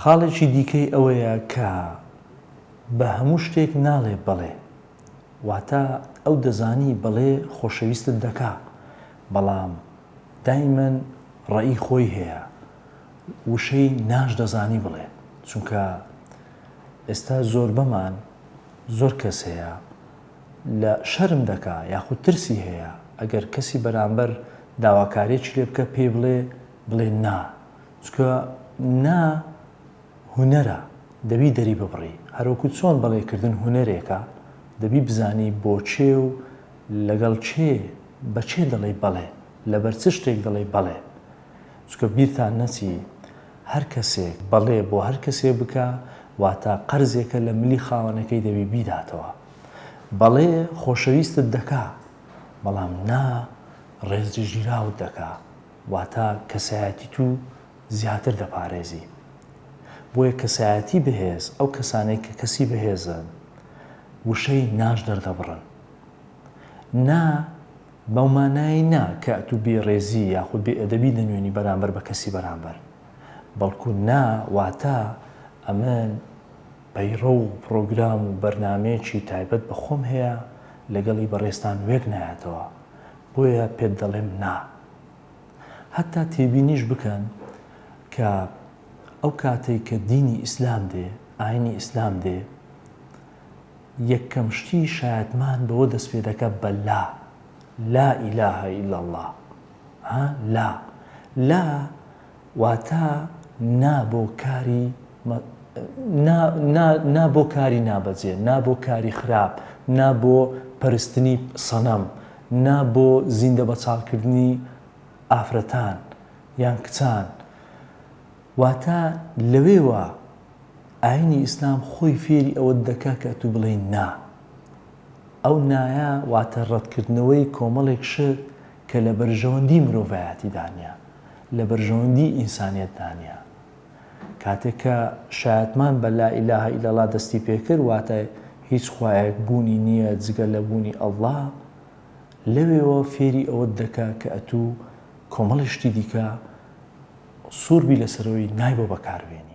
خاڵێکی دیکەی ئەوەیە کە بە هەموو شتێک ناڵێ بەڵێ. واتە ئەو دەزانی بەڵێ خۆشەویستت دەکا، بەڵام دایمەن ڕەئی خۆی هەیە، وشەی ناش دەزانی بڵێ، چونکە ئێستا زۆربەمان زۆر کەس هەیە لە شەرم دەکا یاخود ترسی هەیە ئەگەر کەسی بەرامبەر داواکاریەکی لێ بکە پێی بڵێ بڵێ نا چونکە نا هونەرە دەبی دەری ببڕی هەروەکو چۆن بەڵێ کردن هونەرێکە دەبی بزانی بۆ کێ و لەگەڵ کێ بە کێ دەڵێی بەڵێ لەبەر چ شتێک دەڵێی بەڵێ چونکە بیرتان نەچی هەر کەسێک بەڵێ بۆ هەر کەسێک بکا واتە قەرزێکە لە ملی خاوەنەکەی دەبی بیداتەوە بەڵێ خۆشەویستت دەکا بەڵام نا ڕێزگیراوت دەکا واتە کەسایەتیت و زیاتر دەپارێزی. بۆیە کەسایەتی بەهێز، ئەو کەسانەی کە کەسی بەهێزن، وشەی ناش دەردەبڕن. نا بەو مانایەی نا کە ئەتوو بێ ڕێزی یاخود بێ ئەدەبی دەنوێنی بەرامبەر بە کەسی بەرامبەر، بەڵکو نا واتە ئەمن پەیڕەو و پڕۆگرام و بەرنامەیەکی تایبەت بە خۆم هەیە لەگەڵی بەڕێزتان وێک نایەتەوە، بۆیە پێت دەڵێم نا. هەتا تێبینیش بکەن کە ئەو کاتەی کە دینی ئیسلام دێ، ئاینی ئیسلام دێ، یەکەم شتی شایەتمان بەوە دەست پێ دەکا بە لا، لا الە الا اللە، ها لا، لا واتە نا بۆ کاری نا نا نا بۆ کاری نابەجێ، نا بۆ کاری خراپ، نا بۆ پەرستنی سەنەم، نا بۆ زیندە بەچاڵکردنی ئافرەتان یان کچان، واتە لەوێوە ئاینی ئیسلام خۆی فێری ئەوەت دەکا کە ئەتوو بڵێی نا. ئەو نایە واتە ڕەتکردنەوەی کۆمەڵێک شت کە لە بەرژەوەندی مرۆڤایەتیدا نیە، لە بەرژەوەندی ئینسانیەتدا نیە. کاتێک کە شایەتمان بە لا الە الا اللە دەستی پێکرد واتە هیچ خوایەک بوونی نیە جگە لە بوونی اللە، لەوێوە فێری ئەوەت دەکا کە ئەتوو کۆمەڵێ شتی دیکە سوور بی لەسەرەوەی نای بۆ بەکار بێنی.